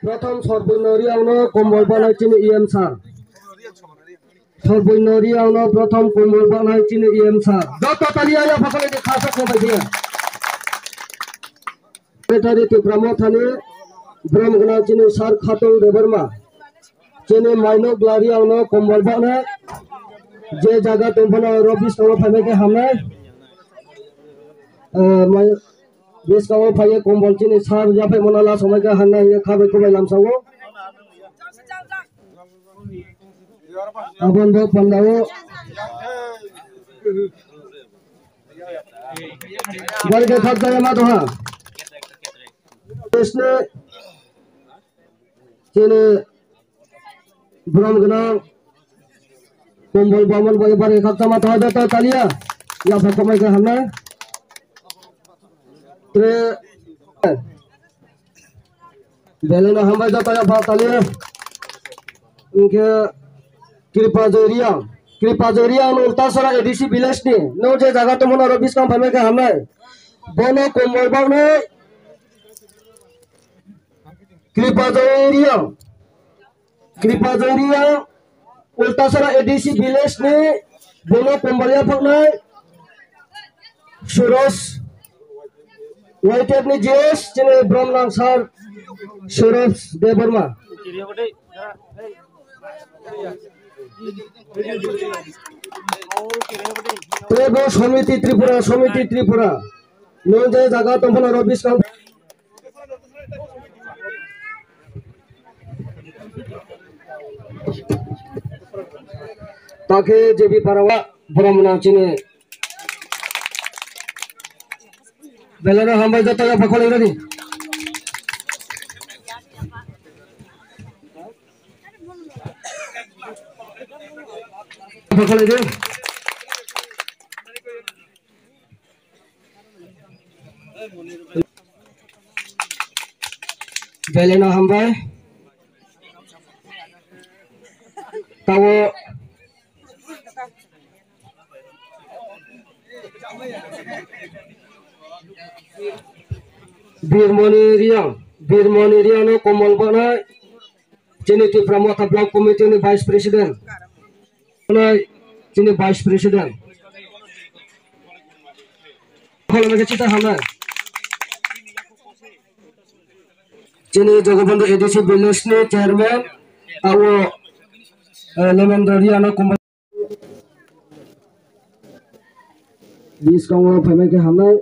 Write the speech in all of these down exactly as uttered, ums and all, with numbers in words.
Prothom Sorbonno Riangno kombol banai chini E M sir. Sorbonno Riangno prothom kombol banai chini E M sir. Joto taliya ya phakhole de khasa ko bai dia. Secretary Tipra Mothani brom gwnang chini sir Khatong Debbarma. Chini mainok glari angno kombol baknai. Je jaga tongphano oro biskango phaimai khe hamnai. Eh, mai-, biskango phaiye kombol chini sir yaphai mona la somai khe hamnai hiye khabai kubai lamsao. Aboni bo pandao. Bari khe khak jaya ma tongha. Chini brom gwnang kombol bamon bai bari khakchangma tongwi joto taliya. Yapha khomai khe hamnai. Tre belai no hambai joto yapha taliya. Hinkhe Kripa Joy Riang, Kripa Joy Riang no Ultasora A D C village ni. No je jaga tongmani oro biskang phaimai khe hamnai. Bono kombol baknai. Kripa Joy Riang. Kripa Joy Riang, Ultasora A D C village ni bono kombol yaphaknai Suros, Y T F ni G S, chini brom nang sir Suros Debbarma. Tei bo Somiti Tripura, Somiti Tripura. Nwng je jaga tongphano oro biskang. Takhe J B Parawa boromno chini belai no hambai joto yapha khwlairani. Yapha khwlaidi. Belai no hambai. Tabo Birmoni Riang, Birmoni Riang no kombol banai. Chini Tipra Motha Block Committee ni Vice President. Chini Vice President. Kholo mege chita hamnai. Chini Jogobondhu A D C village ni chairman, abo, eh, Lemendra Riano kumbai. Biskango phaimai khe hamnai.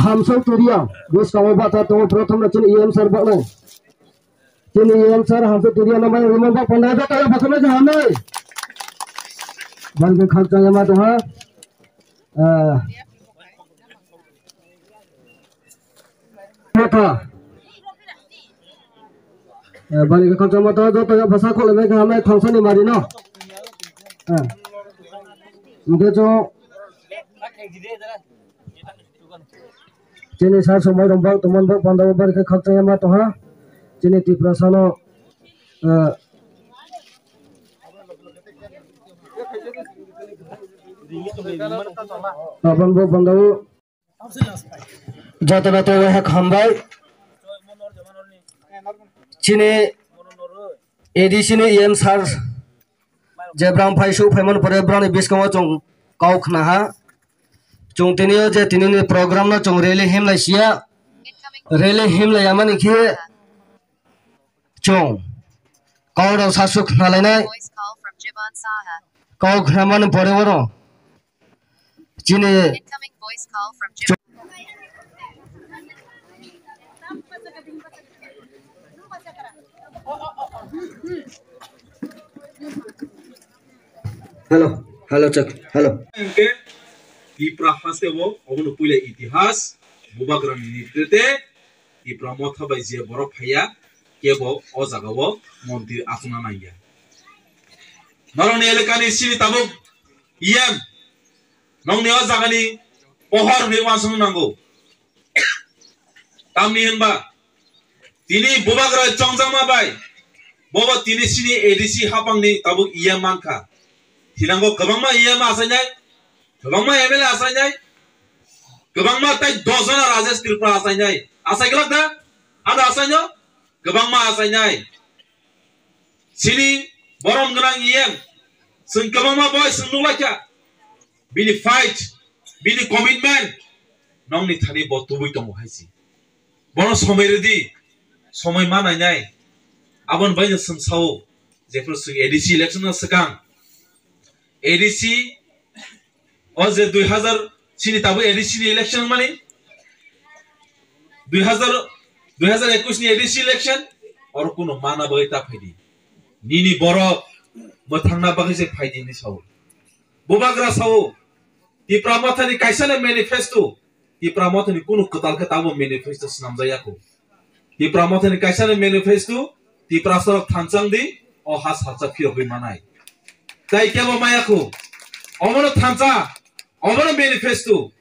Hamsok Turia, biskango bata tongo, prothom na chini E M sir baknai. Chini E M sir Hamsok Turia no mai rimo bak panda jata ya baknai khe hamnai. Bang khe khak chaya ma tongha. Ah. Motha. Eh, bari khe khakchangma tongha, joto ya bwsa khulumnai khe hamnai thangsani mari no. Eh. Hwnkhe chwng chini sir somai rok bak tongmani bak panda o bari khe khakchangma tongha. Chini Tiprasa no, eh, aboni bak panda o. Jotono tei wahak hambai. Chini A D C ni E M sir je brang phai su phaimani pore brang ni biskango chwng kau khna ha. Chwng tini o je tini ni program no chwng rally himlai sia. Rally himlai amani khe chwng kau rok sasu khna lainai. Voice call from Jiban Saha. Kau khna mani pore oro. Chini incoming voice call from Jim. Hello, hello, check, hello. Hwnkhe Tipra haste o obono puila itihas Bubagrani netrite Tipra Motha bai je borok phaiya kebo o jaga o mondir achukna nangya. Norokni elakani sini tabuk E M, nongni o jagani pohor hinwi uansukna nango. Tamni hinba tini Bubagra chongjakma bai bobo tini sini A D C hapangni tabuk E M mankha. Thinango kwbangma E M achainai, kwbangma M L A achainai. Kwbangma tai dos jona Rajesh Tripura achainai. Achai glak da? Ada achaino? Kwbangma achainai. Chini borom gwnang E M. Chwng kwbangma bai chwng nuklaikha. Bini fight, bini commitment. Nongni thani bo tubui tongo hai si. Bono somoi rwdi. Somoi ma nainai. Aboni baino chwng sao. Jephru chwng A D C election no swkang. A D C o je dui hazar chini tabuk A D C ni election mani dui hazar, dui hazar ekwis ni A D C election oro kuno mana bagwi ta phaidi. Nini borok mwthangna bagwi se phaidi ni sao. Bubagra sao. Tipra Mothani kaisa ni manifesto. Tipra Mothani kuno kwtal khe tabo manifesto swnamjak ya kho. Tipra Mothani kaisa ni manifesto, Tiprasa rok thansa wng di, o ha salsa phiyogwi manai. Tai kebo maya kho. Omono thansa, omono manifesto.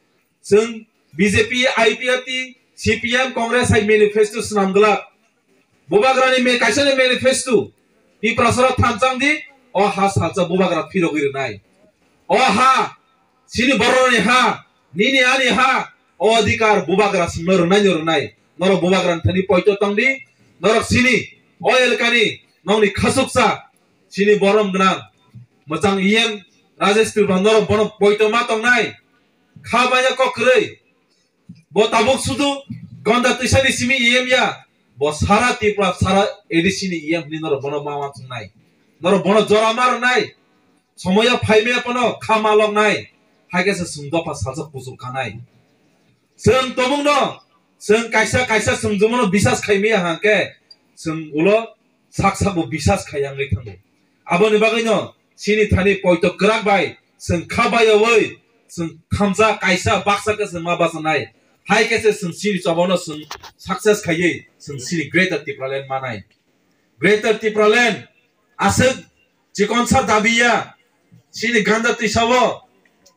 Chwng B J P, I P F T, C P M, Congress hai manifesto swnam glak. Bubagrani me-, kaisa ni manifesto. Tiprasa rok thansa wng di, o ha salsa bubagra phirogwi rwnai. O ha, chini bororokni ha, nini ani ha, o adhikar bubagra chwngno rwnai no rwnai. Norok bubagrani thani poito tong di, norok chini, o elkani, nokni khasuksa, chini borom gwnang, mwchang E M Rajesh Tripura norok bono poito ma tongnai. Kha maya kok kwrwi, bo tabuk sudu gonda twisani simi E M ya. Bo sara Tripura, sara A D C ni E M hwnwi norok bono ma uansuknai. Norok bono jora ma rwnai. Somoya phaimaya phano kha ma loknai. Hai khe se chwng dopha sajak kuchuk khanai. Chwng tobokno, chwng kaisa, kaisa chwng jomono bisas khaimaya hangkhe chwng ulo sak sakbo bisas khai wngwi thango. Aboni bagwino chini thani poito kwrak bai chwng kha bayaui chwng thamsa kaisa baksa khe chwng ma bachanai. Hai khe se chwng chini chobano chwng success khaiwi chwng chini Greater Tipraland manai. Greater Tipraland aswk chikonsa dabiya chini ganda twisao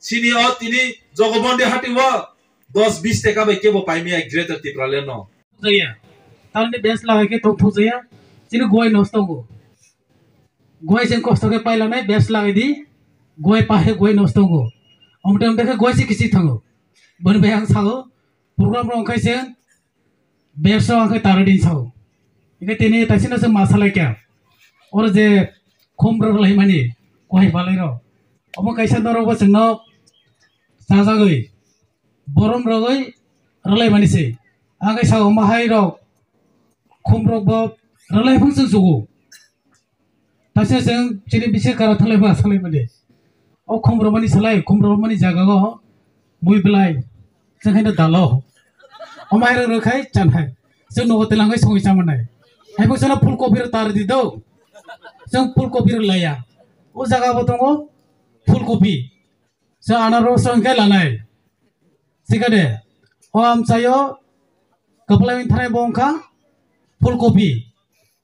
chini o tini Jogobondi hatio dos bis teka bai kebo paimaya Greater Tipraland no. Jaya. Tamni bes lagai khe tong thuk jaya. Chini guai nosto go. Guai jeng kosto khe pailanai bes lagai di. Guai pahe guai nosto go. Omte omte khe guai si kichik thango. Boni bai ang sao. Program rok khai se bes rok khai tara din sao. Ike tini taisino se masalai kya. Oro je khum rok lai mani. Kuai balai rok. Omo kaisa norok bo chwngno sajagwi. Borom rogwi rwlaimani se. Ang khe sao, mahai rok, khum rok bo rwlai phung chwng sugo. Taisa chwng chini bisi kara thalai ba salai mani. O khum rwmani salai, khum rwmani jaga o mui belai chwng haino dalo. O mai rok rwkhai chanhai. Chwng nogo telangwi songwi chamanai. Hai bo chwngno phul kopi rok tar di do. Chwng phul kopi rok laya. O jaga bo tongo phul kopi. Chwng anaros rok hwnkhe lanai. Sikade, o amchaio kwplai wng thanai bo wngkha phul kopi.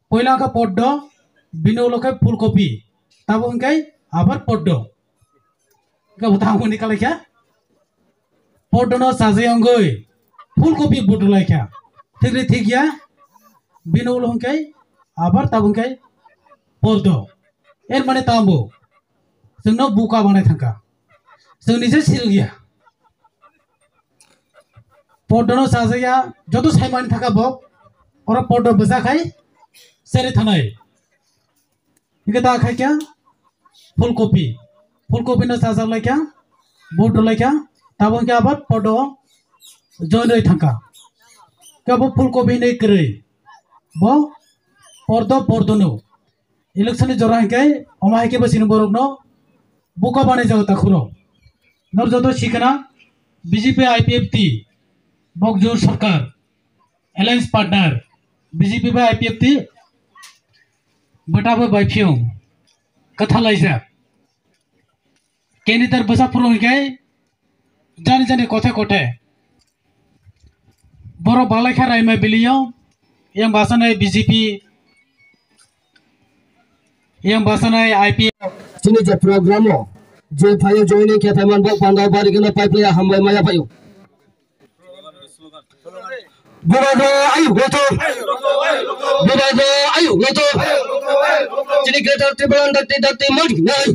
Poila wngkha poddo, bini ulo khe phul kopi. Tabo hwnkhe abar poddo. Hwnkhe bo tamo ni kalaikha? Poddo no chajai wngwi phul kopi budulaikha. Thikri thikya, bini ulo hwnkhe abar tabo hwnkhe poddo. Er mane tamo? Chwngno buka banai thangkha. Chwng nije sirwkya. Poddono chajaya, joto saimani thangkha bo. Oro poddo bwsa khai seri thanai. Hingke ta khaikya phulkopi. Phulkopi no chajak laikya, budulaikya. Tabo hingke abar poddo join rwi thangkha. Kebo phulkopi hinwi kwrwi. Bo poddo, poddono. Election ni jora hingke, omo hai khe bo chini borokno buka banai jago takhuro. Nor joto sikana B J P I P F T, Bokjor Sarkar, Alliance Partner, B J P bai I P F T, bwtabo bai phiyong, kwthalaijak. Candidate bwsa phuru hingke, jani jani kothe kothe. Borok balai kha raima biliyo, yang basanai B J P, yang basanai I P F. Chini je program o, je phayo joining khe phaimani bo pandao bari kheno pai phlaiya hambai maya phaio. Bubagra ayuk loto. Bubagra ayuk loto. Chini Greater Tipraland dakti dakti mari nai.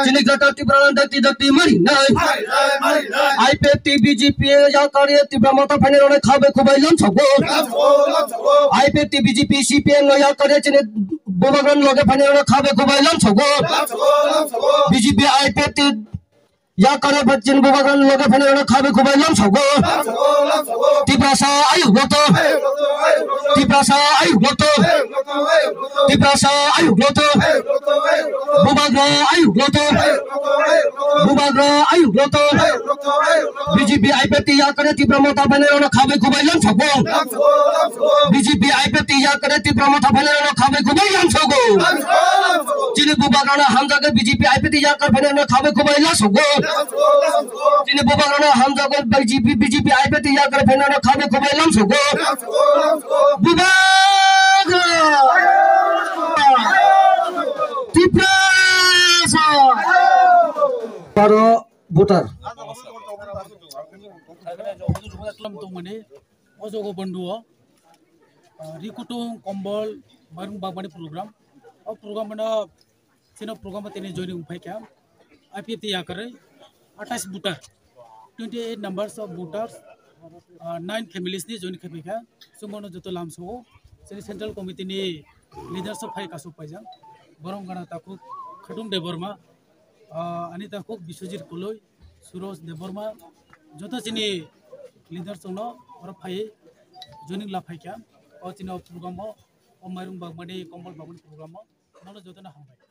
Chini Greater Tipraland dakti dakti mari nai. I P F T B J P yakari Tipra Motha phainai rok khabe khubai lamsogo. I P F T B J P C P M no yakari chini Bubagra loge phainai rok khabe khubai lamsogo. B J P I P F T yakare bachin Bubagra loge phainai rok khabe khubai lamsogo. Tiprasa ayuk loto. Tiprasa ayuk loto. Tiprasa ayuk loto. Bubagra ayuk loto. Bubagra ayuk loto. B J P I P F T yakare Tipra Motha phainai rok khabe khubai lamsogo. B J P I P F T yakare Tipra Motha phainai rok khabe khubai lamsogo. Chini Bubagra hamjago B J P I P F T yakar phainai rok khabe khubai lamsogo. Chini Bubagrano hamjago B J P, B J P I P F T yakar phainai rok khabe khubai lamsogo. Bubagra! Tiprasa! Baro voter. Tongmani, o jogo bonduo, ah, Rikutung Kombol Mairung Bagmani program. O program no Chini program o tini joining wngphai kha I P F T yakarwi athais voter, twenty eight numbers of voters, ah, nine families ni join khaiphaikha. Chwngbono joto lamsao chini central committee ni leaders o phai kasuk paijak. Borok gana takhuk Khatung Debbarma, ah, ani takhuk Biswajit Koloi, Suroj Debbarma, joto chini leaders chwngno oro phaiwi joining laphaikha. O chini o program o, o Mairung Bagmani, Kombol Bagmani program o nono jotono hambai.